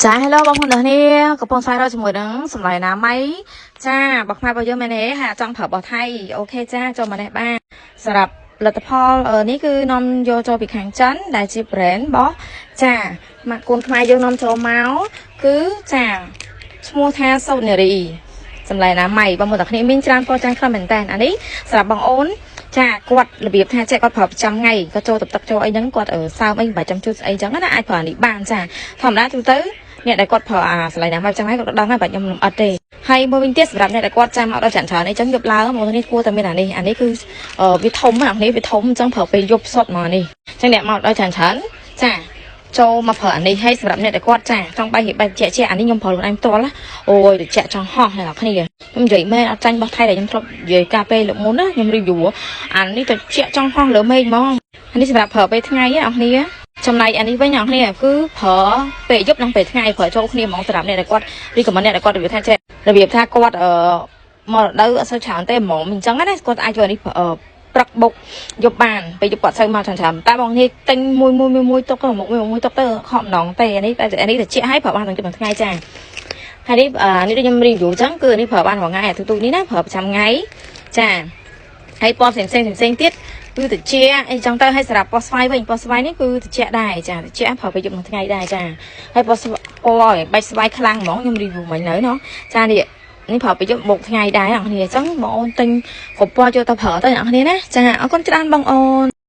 ចា Hello បងប្អូនទាំងគ្នាកំពុងស្វែងរកជាមួយនឹងសម្លាយណាម័យចារបស់ខ្មែររបស់យើងមែនទេហើយអត់ចង់ប្រើរបស់ថៃOK ចាចូលមកនេះបានសម្រាប់ផលិតផលនេះគឺនាំយកចូលពីខាងចិនដែលជា brand របស់ចាម៉ាក់កូនខ្មែរយើងនាំចូលមកគឺចាឈ្មោះថាសូនារីសម្លាយណាម័យបងប្អូនទាំងគ្នាមានច្រើនពណ៌ច្រើនខ្លះមែនតើអានេះសម្រាប់បងអូនចាគាត់របៀបថាចេះគាត់ប្រើប្រចាំថ្ងៃគាត់ចូលទឹកទឹកចូលអីហ្នឹងគាត់សើមអីមិនបាច់ចាំជូតស្អីចឹងណាអាចប្រើអានេះបានចាធម្មតាទូទៅអ្នកដែលគាត់ប្រើអាសន្លៃណាមកចាំហើយគាត់ដឹងហើយបាច់ខ្ញុំលំអិតទេហើយមួយវិញទៀតសម្រាប់អ្នកដែលគាត់ចាំអត់ដល់ច្រើនច្រើនអីចឹងយប់ឡើងមកនេះគួរតែមានអានេះអានេះគឺវាធំណាស់នេះវាធំអញ្ចឹងប្រើពេលយប់សុតមកនេះអញ្ចឹងអ្នកមកដល់ច្រើនច្រើនចាចូលមកប្រើអានេះហើយសម្រាប់អ្នកដែលគាត់ចាចង់បាយរៀបបាយជាក់ជាអានេះខ្ញុំប្រើខ្លួនឯងផ្ទាល់ណាអូយត្រជាក់ចង់ហោះអ្នកនរគ្នាខ្ញុំនិយាយមែនអត់ចាញ់របស់ថៃដែលខ្ញុំធ្លាប់និយាយកាលពេលលើកមុនណាខ្ញុំ review អានេះត្រជាក់ចង់ហោះលើមេឃហ្មងអានេះសម្រាប់ប្រើពេលថ្ងៃណាអ្នកគ្នាចំណែកអានេះវិញអ្នកគ្នាគឺប្រើពេលយប់និងពេលថ្ងៃប្រើចូលគ្នាហ្មងសម្រាប់អ្នកដែលគាត់ recommend អ្នកដែលគាត់របៀបថាចេះរបៀបថាគាត់អឺមករដូវអត់សូវច្រើនទេហ្មងអញ្ចឹងណាគាត់អាចយកអានេះព្រឹកបុកយប់បានពេលយប់គាត់សូវមកច្រើនច្រើនតែបងនេះទិញមួយមួយមួយមួយទុកទៅមុខមួយមួយទុកទៅខកម្ដងទេអានេះតែអានេះត្រជាក់ឲ្យប្រើបានទាំងយប់ទាំងថ្ងៃចាហើយនេះអានេះដូចខ្ញុំ review អញ្ចឹងគឺអានេះប្រើបានរាល់ថ្ងៃអាទូទូនេះណាប្រើប្រចាំថ្ងៃចាហើយពណ៌ផ្សេងផ្សេងផ្សេងទៀតគឺត្រជាក់អីចឹងទៅហើយសម្រាប់ពណ៌ស្វាយវិញពណ៌ស្វាយនេះគឺត្រជាក់ដែរចាត្រជាក់ប្រើពេលយប់នឹងថ្ងៃដែរចាហើយពណ៌ស្វាយពណ៌បាច់ស្វាយខ្លាំងហ្មងខ្ញុំ review មិញនៅណោះចានេះនេះប្រើពេលយប់បុកថ្ងៃដែរអ្នកគ្នាអញ្ចឹងបងអូនទិញគ្រប់ពណ៌យកទៅប្រើទៅអ្នកគ្នាណាចាអរគុណច្រើនបងអូន។